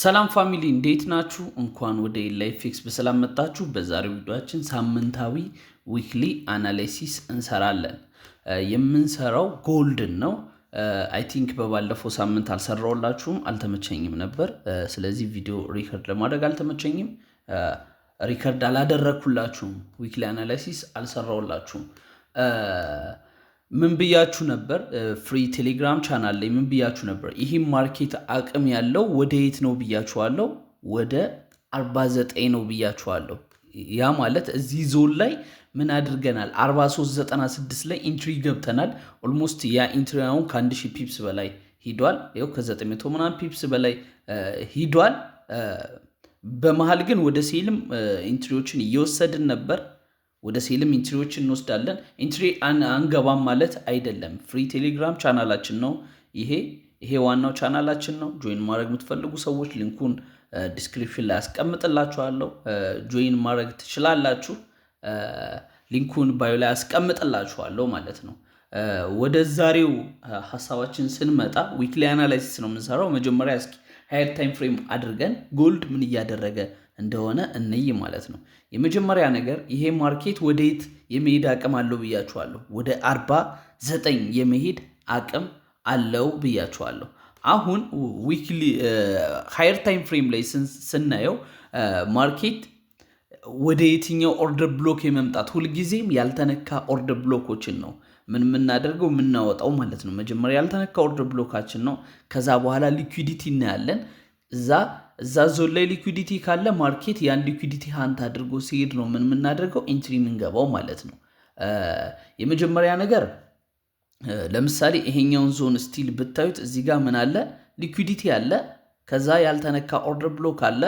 ሰላም family፣ እንዴት ናችሁ? እንኳን ወደ ላይፍ በሰላም መጣችሁ። በዛሬው ቪዲዮአችን ሳምንታዊ weekly analysis እንሰራለን። የምንሰራው gold ን ነው። I think በባለፈው ሳምንት አልሰራውላችሁም፣ አልተመቸኝም ነበር። ስለዚህ ቪዲዮ record ለማድረግ አልተመቸኝም፣ record አላደረግኩላችሁም፣ weekly analysis አልሰራውላችሁም። ምን ብያችሁ ነበር? Free Telegram channel ላይ ምን ብያችሁ ነበር? ይህም market አቅም ያለው ወደ የት ነው ብያችኋለሁ? ወደ 49 ነው ብያችኋለሁ። ያ ማለት እዚህ ዞን ላይ ምን አድርገናል? 4396 ላይ entry ገብተናል። Almost ያ entry አሁን ከ1000 pips በላይ ሂዷል። ይኸው ከ900 ምናምን pips በላይ ሂዷል። በመሀል ግን ወደ sell ም entry ዎችን እየወሰድን ነበር። ወደ sell ም entry ዎችን እንወስዳለን። Entry አንገባም ማለት አይደለም። Free Telegram channel ኣችን ነው ይሄ። ይሄ ዋናው ቻናላችን ነው። Join ማድረግ የምትፈልጉ ሰዎች link ኡን description ላይ አስቀምጥላችኋለሁ። Join ማድረግ ትችላላችሁ። Link ኡን bio ላይ አስቀምጥላችኋለሁ ማለት ነው። ወደ ዛሬው ሀሳባችን ስንመጣ weekly analysis ነው የምንሰራው። መጀመሪያ እስኪ higher time frame አድርገን gold ምን እያደረገ እንደሆነ እንይ ማለት ነው። የመጀመሪያ ነገር ይሄ market ወደየት የመሄድ አቅም አለው ብያችኋለሁ። ወደ 49 የመሄድ አቅም አለው ብያችኋለሁ። አሁን weekly higher time frame ላይ ስናየው market ወደ የትኛው order block የመምጣት፣ ሁልጊዜም ያልተነካ order block ኦችን ነው ምን የምናደርገው፣ የምናወጣው ማለት ነው። መጀመሪያ ያልተነካ order block ኣችን ነው። ከዛ በኋላ liquidity እናያለን። እዛ ዞን ላይ liquidity ካለ market ያን liquidity hunt አድርጎ ሲሄድ ነው ምን የምናደርገው፣ entry የምንገባው ማለት ነው። የመጀመሪያ ነገር ለምሳሌ ይሄኛውን zone still ብታዩት እዚህ ጋር ምን አለ? Liquidity አለ። ከዛ ያልተነካ order block አለ።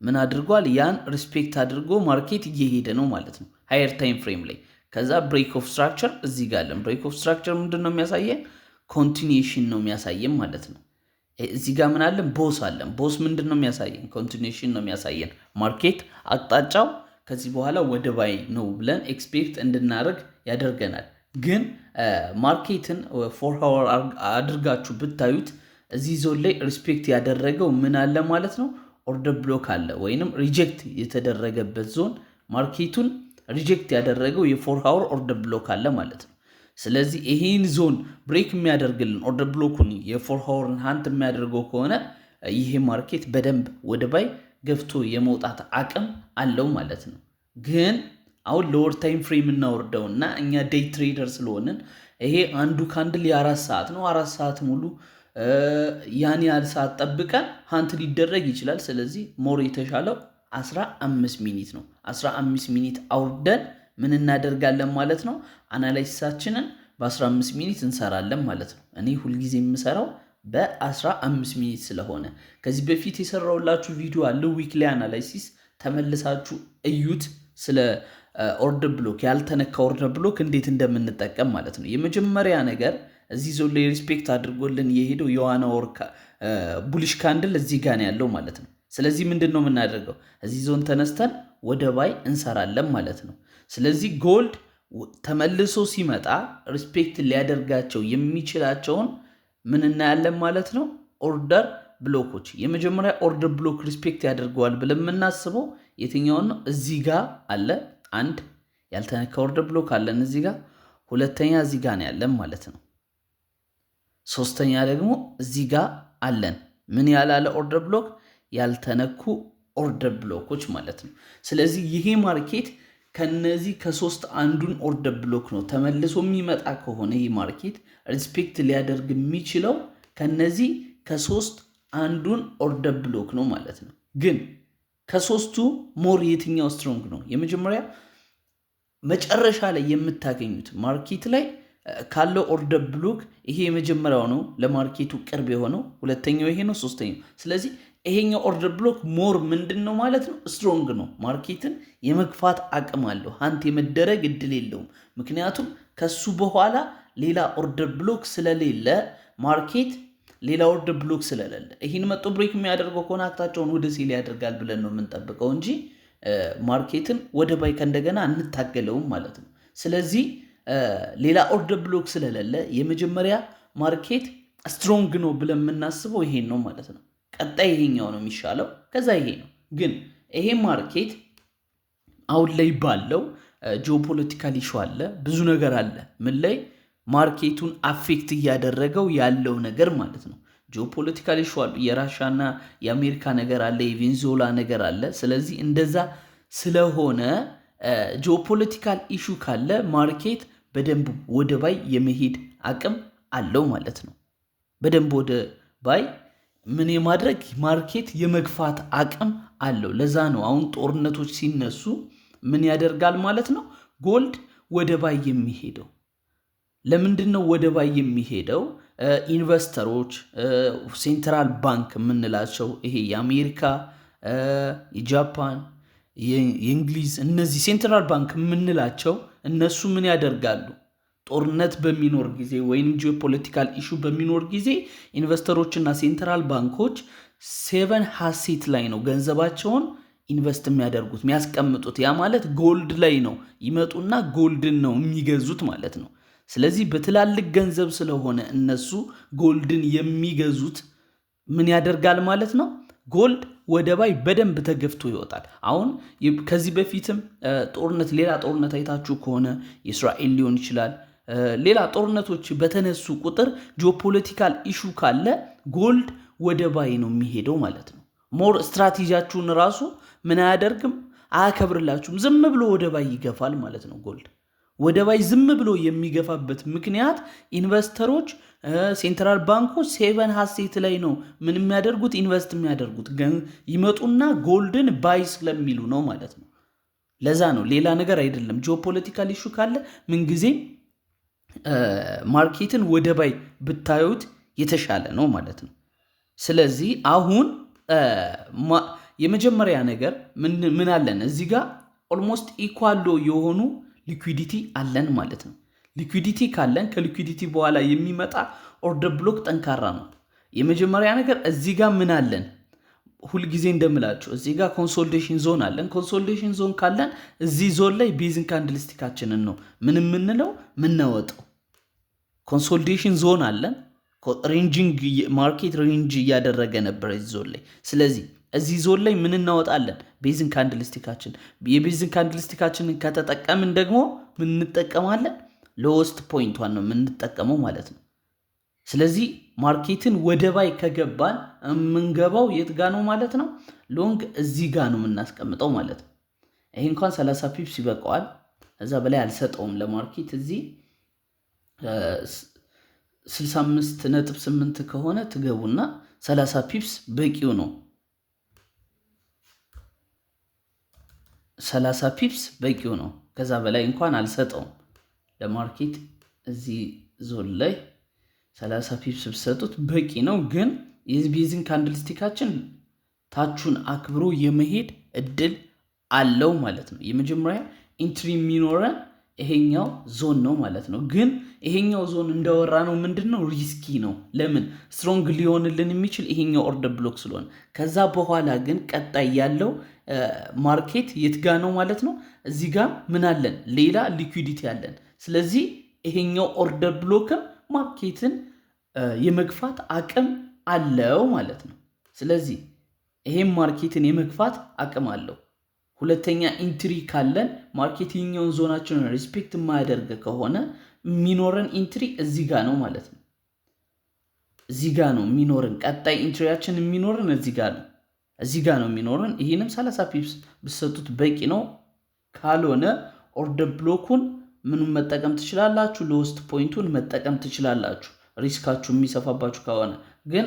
ምን አድርጓል? ያን respect አድርጎ market እየሄደ ነው ማለት ነው higher time frame ላይ። ከዛ break of structure እዚህ ጋር አለን። Break of structure ምንድን ነው የሚያሳየን? Continuation ነው የሚያሳየን ማለት ነው። እዚህ ጋር ምን አለን? BOS አለን። BOS ምንድን ነው የሚያሳየን? Continuation ነው የሚያሳየን። Market አቅጣጫው ከዚህ በኋላ ወደ buy ነው ብለን expect እንድናደርግ ያደርገናል። ግን market ን 4 hour አድርጋችሁ ብታዩት እዚህ ዞን ላይ respect ያደረገው ምን አለ ማለት ነው? Order block አለ፣ ወይንም reject የተደረገበት zone፣ market ኡን reject ያደረገው የ 4 hour order block አለ ማለት ነው። ስለዚህ ይሄን zone break የሚያደርግልን፣ order block ኡን የ 4 hour ን hunt የሚያደርገው ከሆነ ይሄ market በደንብ ወደ buy ገፍቶ የመውጣት አቅም አለው ማለት ነው። ግን አሁን lower time frame እናወርደውና እኛ day trader ስለሆንን ይሄ አንዱ candle የ4 ሰዓት ነው። 4 ሰዓት ሙሉ ያን ያህል ሰዓት ጠብቀን hunt ሊደረግ ይችላል። ስለዚህ more የተሻለው 15 minute ነው። 15 minute አውርደን ምን እናደርጋለን ማለት ነው? Analysis ኣችንን በ15 minute እንሰራለን ማለት ነው። እኔ ሁልጊዜ የምሰራው በ15 minute ስለሆነ ከዚህ በፊት የሰራሁላችሁ ቪዲዮ አለ፣ weekly analysis፣ ተመልሳችሁ እዩት። ስለ order block፣ ያልተነካ order block እንዴት እንደምንጠቀም ማለት ነው። የመጀመሪያ ነገር እዚህ ዞን ላይ respect አድርጎልን የሄደው የ 1 hour bullish candle እዚህ ጋር ነው ያለው ማለት ነው። ስለዚህ ምንድን ነው የምናደርገው? እዚህ ዞን ተነስተን ወደ buy እንሰራለን ማለት ነው። ስለዚህ gold ተመልሶ ሲመጣ respect ሊያደርጋቸው የሚችላቸውን ምን እናያለን ማለት ነው? Order block ኦች። የመጀመሪያ order block respect ያደርገዋል ብለን የምናስበው የትኛውን ነው? እዚህ ጋር አለ፣ አንድ ያልተነካ order block አለን እዚህ ጋር። ሁለተኛ እዚህ ጋር ነው ያለን ማለት ነው። ሶስተኛ ደግሞ እዚህ ጋር አለን። ምን ያላለ order block? ያልተነኩ order block ኦች ማለት ነው። ስለዚህ ይሄ market ከነዚህ ከሶስት አንዱን order block ነው ተመልሶ የሚመጣ ከሆነ ይህ market respect ሊያደርግ የሚችለው ከነዚህ ከሶስት አንዱን order block ነው ማለት ነው። ግን ከሶስቱ more የትኛው strong ነው? የመጀመሪያ መጨረሻ ላይ የምታገኙት market ላይ ካለው order block ይሄ የመጀመሪያው ነው ለ market ኡ ቅርብ የሆነው፣ ሁለተኛው ይሄ ነው፣ ሶስተኛው። ስለዚህ ይሄኛው order block more ምንድን ነው ማለት ነው? Strong ነው። Market ን የመግፋት አቅም አለው። Hunt የመደረግ እድል የለውም። ምክንያቱም ከሱ በኋላ ሌላ order block ስለሌለ፣ market ሌላ order block ስለሌለ ይህን መጥቶ break የሚያደርገው ከሆነ አቅጣጫውን ወደ sell ያደርጋል ብለን ነው የምንጠብቀው እንጂ market ን ወደ buy ከእንደገና አንታገለውም ማለት ነው። ስለዚህ ሌላ order block ስለሌለ የመጀመሪያ market strong ነው ብለን የምናስበው ይሄን ነው ማለት ነው። ቀጣይ ይሄኛው ነው የሚሻለው፣ ከዛ ይሄ ነው። ግን ይሄ market አሁን ላይ ባለው geopolitical issue አለ፣ ብዙ ነገር አለ። ምን ላይ market ኡን affect እያደረገው ያለው ነገር ማለት ነው። Geopolitical issue አሉ፣ የራሻና የአሜሪካ ነገር አለ፣ የቬንዙዌላ ነገር አለ። ስለዚህ እንደዛ ስለሆነ geopolitical issue ካለ market በደንብ ወደ buy የመሄድ አቅም አለው ማለት ነው። በደንብ ወደ buy ምን የማድረግ market የመግፋት አቅም አለው። ለዛ ነው አሁን ጦርነቶች ሲነሱ ምን ያደርጋል ማለት ነው? Gold ወደ buy የሚሄደው። ለምንድን ነው ወደ buy የሚሄደው? Investor ኦች፣ central bank የምንላቸው ይሄ የአሜሪካ፣ የጃፓን፣ የእንግሊዝ እነዚህ central bank የምንላቸው እነሱ ምን ያደርጋሉ? ጦርነት በሚኖር ጊዜ ወይም geopolitical issue በሚኖር ጊዜ investor ኦችና central ባንኮች safe asset ላይ ነው ገንዘባቸውን invest የሚያደርጉት፣ የሚያስቀምጡት። ያ ማለት gold ላይ ነው፣ ይመጡና gold ን ነው የሚገዙት ማለት ነው። ስለዚህ በትላልቅ ገንዘብ ስለሆነ እነሱ gold ን የሚገዙት ምን ያደርጋል ማለት ነው? Gold ወደ buy በደንብ ተገፍቶ ይወጣል። አሁን ከዚህ በፊትም ጦርነት፣ ሌላ ጦርነት አይታችሁ ከሆነ የእስራኤል ሊሆን ይችላል፣ ሌላ ጦርነቶች በተነሱ ቁጥር geopolitical issue ካለ gold ወደ buy ነው የሚሄደው ማለት ነው። More strategy ያችሁን ራሱ ምን አያደርግም፣ አያከብርላችሁም። ዝም ብሎ ወደ buy ይገፋል ማለት ነው። Gold ወደ buy ዝም ብሎ የሚገፋበት ምክንያት investor ኦች፣ central ባንኮች safe asset ላይ ነው ምን የሚያደርጉት፣ invest የሚያደርጉት፣ ይመጡና gold ን buy ስለሚሉ ነው ማለት ነው። ለዛ ነው፣ ሌላ ነገር አይደለም። Geopolitical issue ካለ ምንጊዜም market ን ወደ buy ብታዩት የተሻለ ነው ማለት ነው። ስለዚህ አሁን የመጀመሪያ ነገር ምን አለን እዚህ ጋር? Almost equal low የሆኑ liquidity አለን ማለት ነው። Liquidity ካለን ከ liquidity በኋላ የሚመጣ order block ጠንካራ ነው። የመጀመሪያ ነገር እዚህ ጋር ምን አለን? ሁልጊዜ እንደምላችሁ እዚህ ጋር consolidation ዞን አለን። Consolidation zone ካለን እዚህ ዞን ላይ base ን candlestick ኣችንን ነው ምን የምንለው፣ ምናወጣው። Consolidation zone አለን። Ranging market range እያደረገ ነበር እዚህ ዞን ላይ። ስለዚህ እዚህ ዞን ላይ ምን እናወጣለን? Base ን candlestick ኣችን። የ base ን candlestick ኣችንን ከተጠቀምን ደግሞ ምን እንጠቀማለን? Lowest point ኧን ነው የምንጠቀመው ማለት ነው። ስለዚህ market ን ወደ buy ከገባን የምንገባው የት ጋ ነው ማለት ነው? Long እዚህ ጋ ነው የምናስቀምጠው ማለት ነው። ይሄ እንኳን 30 pips ይበቃዋል። እዛ በላይ አልሰጠውም ለ market። እዚህ 65.8 ከሆነ ትገቡና 30 pips በቂው ነው። 30 pips በቂው ነው። ከዛ በላይ እንኳን አልሰጠውም ለ market። እዚህ ዞን ላይ 30 pips ብሰጡት በቂ ነው። ግን የ base ን candlestick ኣችን ታቹን አክብሮ የመሄድ እድል አለው ማለት ነው። የመጀመሪያ entry የሚኖረን ይሄኛው ዞን ነው ማለት ነው። ግን ይሄኛው ዞን እንዳወራ ነው ምንድን ነው፣ risky ነው። ለምን? Strong ሊሆንልን የሚችል ይሄኛው order block ስለሆነ። ከዛ በኋላ ግን ቀጣይ ያለው market የት ጋ ነው ማለት ነው? እዚህ ጋር ምን አለን? ሌላ liquidity አለን። ስለዚህ ይሄኛው order block ም market ን የመግፋት አቅም አለው ማለት ነው። ስለዚህ ይሄም market ን የመግፋት አቅም አለው። ሁለተኛ entry ካለን market ይሄኛውን zone ኣችንን respect የማያደርግ ከሆነ የሚኖረን entry እዚህ ጋ ነው ማለት ነው። እዚህ ጋ ነው የሚኖረን። ቀጣይ entry ያችን የሚኖረን እዚህ ጋ ነው። እዚህ ጋ ነው የሚኖረን። ይህንም 30 pips ብሰጡት በቂ ነው። ካልሆነ order block ኡን ምኑን መጠቀም ትችላላችሁ? Lowest point ኡን መጠቀም ትችላላችሁ። Risk ኣችሁ የሚሰፋባችሁ ከሆነ ግን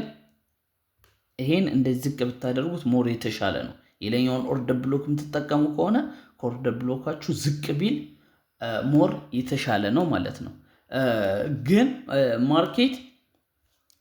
ይሄን እንደዚህ ዝቅ ብታደርጉት more የተሻለ ነው። የላይኛውን order block የምትጠቀሙ ከሆነ ከ order block ኣችሁ ዝቅ ቢል more የተሻለ ነው ማለት ነው። ግን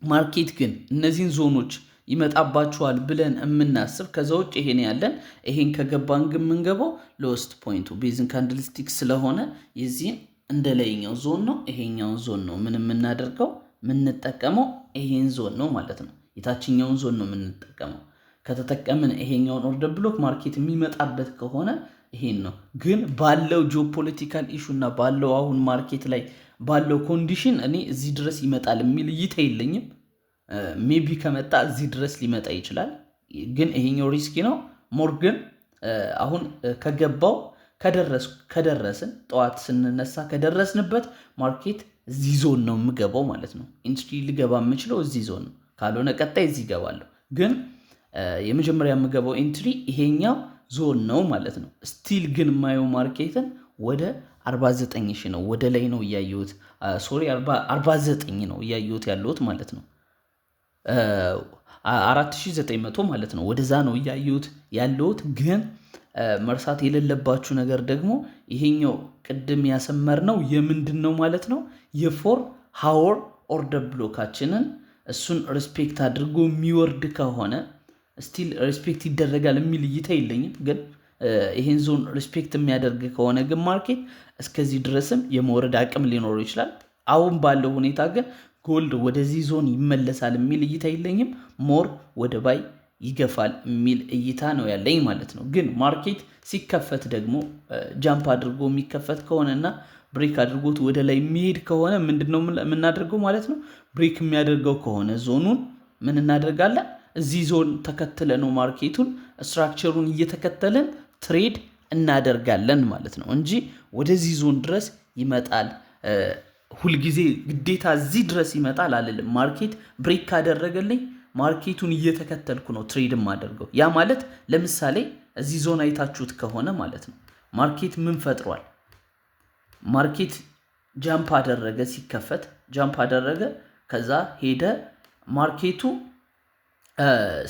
market ግን እነዚህን ዞኖች ይመጣባችኋል ብለን የምናስብ፣ ከዛ ውጭ ይሄን ያለን ይሄን ከገባን ግን የምንገባው lowest point ኡ base ን candlestick ስለሆነ የዚህን እንደ ላይኛው ዞን ነው፣ ይሄኛውን ዞን ነው ምን የምናደርገው፣ የምንጠቀመው ይሄን ዞን ነው ማለት ነው። የታችኛውን ዞን ነው የምንጠቀመው። ከተጠቀምን ይሄኛውን order block market የሚመጣበት ከሆነ ይሄን ነው። ግን ባለው geopolitical issue እና ባለው አሁን market ላይ ባለው condition እኔ እዚህ ድረስ ይመጣል የሚል እይታ የለኝም። Maybe ከመጣ እዚህ ድረስ ሊመጣ ይችላል፣ ግን ይሄኛው risky ነው። More ግን አሁን ከገባው ከደረስን፣ ጠዋት ስንነሳ ከደረስንበት market እዚህ ዞን ነው የምገባው ማለት ነው። Entry ልገባ የምችለው እዚህ ዞን ነው። ካልሆነ ቀጣይ እዚህ እገባለሁ። ግን የመጀመሪያ የምገባው entry ይሄኛው ዞን ነው ማለት ነው። Still ግን የማየው market ን ወደ 49 ሺህ ነው፣ ወደ ላይ ነው እያየሁት፣ sorry፣ 49 ነው እያየሁት ያለሁት ማለት ነው። 4900 ማለት ነው። ወደዛ ነው እያየሁት ያለሁት። ግን መርሳት የሌለባችሁ ነገር ደግሞ ይሄኛው ቅድም ያሰመርነው የምንድን ነው ማለት ነው? የ 4 hour order block ኣችንን እሱን respect አድርጎ የሚወርድ ከሆነ፣ still respect ይደረጋል የሚል እይታ የለኝም። ግን ይሄን zone respect የሚያደርግ ከሆነ ግን market እስከዚህ ድረስም የመውረድ አቅም ሊኖረው ይችላል። አሁን ባለው ሁኔታ ግን gold ወደዚህ ዞን ይመለሳል የሚል እይታ የለኝም። More ወደ buy ይገፋል የሚል እይታ ነው ያለኝ ማለት ነው። ግን market ሲከፈት ደግሞ jump አድርጎ የሚከፈት ከሆነና break አድርጎት ወደ ላይ የሚሄድ ከሆነ ምንድነው የምናደርገው ማለት ነው? Break የሚያደርገው ከሆነ ዞኑን ምን እናደርጋለን? እዚህ ዞን ተከትለን ነው market ኡን structure ኡን እየተከተልን trade እናደርጋለን ማለት ነው እንጂ ወደዚህ ዞን ድረስ ይመጣል፣ ሁልጊዜ ግዴታ እዚህ ድረስ ይመጣል አልልም። Market break ካደረገልኝ market ኡን እየተከተልኩ ነው trade የማደርገው። ያ ማለት ለምሳሌ እዚህ ዞን አይታችሁት ከሆነ ማለት ነው፣ market ምን ፈጥሯል? Market jump አደረገ፣ ሲከፈት jump አደረገ፣ ከዛ ሄደ። Market ኡ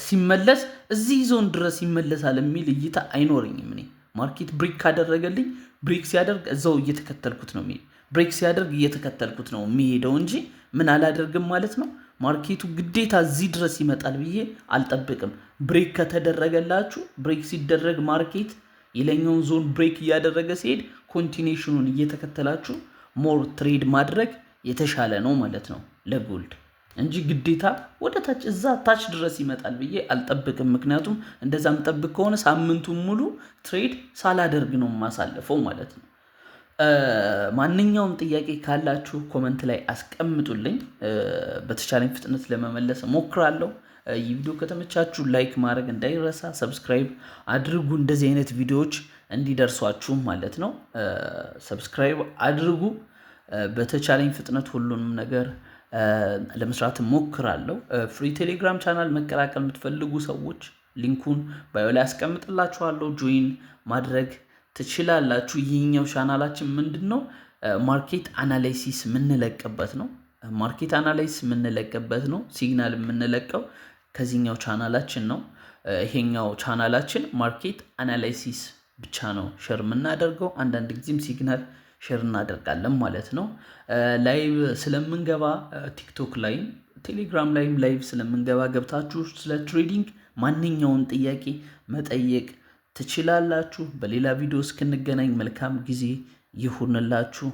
ሲመለስ እዚህ ዞን ድረስ ይመለሳል የሚል እይታ አይኖረኝም። እኔ market break ካደረገልኝ፣ break ሲያደርግ እዛው እየተከተልኩት ነው የሚሄድ፣ break ሲያደርግ እየተከተልኩት ነው የሚሄደው እንጂ ምን አላደርግም ማለት ነው። Market ኡ ግዴታ እዚህ ድረስ ይመጣል ብዬ አልጠብቅም። Break ከተደረገላችሁ፣ break ሲደረግ market የላይኛውን zone break እያደረገ ሲሄድ continuation ኑን እየተከተላችሁ more trade ማድረግ የተሻለ ነው ማለት ነው ለ gold እንጂ ግዴታ ወደ ታች እዛ ታች ድረስ ይመጣል ብዬ አልጠብቅም። ምክንያቱም እንደዛ ምጠብቅ ከሆነ ሳምንቱን ሙሉ trade ሳላደርግ ነው የማሳልፈው ማለት ነው። ማንኛውም ጥያቄ ካላችሁ comment ላይ አስቀምጡልኝ። በተቻለኝ ፍጥነት ለመመለስ እሞክራለሁ። ይህ ቪዲዮ ከተመቻችሁ like ማድረግ እንዳይረሳ፣ subscribe አድርጉ። እንደዚህ አይነት ቪዲዮዎች እንዲደርሷችሁ ማለት ነው። Subscribe አድርጉ። በተቻለኝ ፍጥነት ሁሉንም ነገር ለመስራት እሞክራለሁ። Free ቴሌግራም ቻናል መቀላቀል የምትፈልጉ ሰዎች link ኡን bio ላይ አስቀምጥላችኋለሁ። Join ማድረግ ትችላላችሁ። ይህኛው ቻናላችን ምንድን ነው? Market analysis የምንለቅበት ነው። Market analysis የምንለቅበት ነው። Signal የምንለቀው ከዚህኛው ቻናላችን ነው። ይሄኛው channel ኣችን market analysis ብቻ ነው share የምናደርገው። አንዳንድ ጊዜም signal share እናደርጋለን ማለት ነው። Live ስለምንገባ ቲክቶክ ላይም ቴሌግራም ላይም live ስለምንገባ ገብታችሁ ስለ trading ማንኛውንም ጥያቄ መጠየቅ ትችላላችሁ። በሌላ ቪዲዮ እስክንገናኝ መልካም ጊዜ ይሁንላችሁ።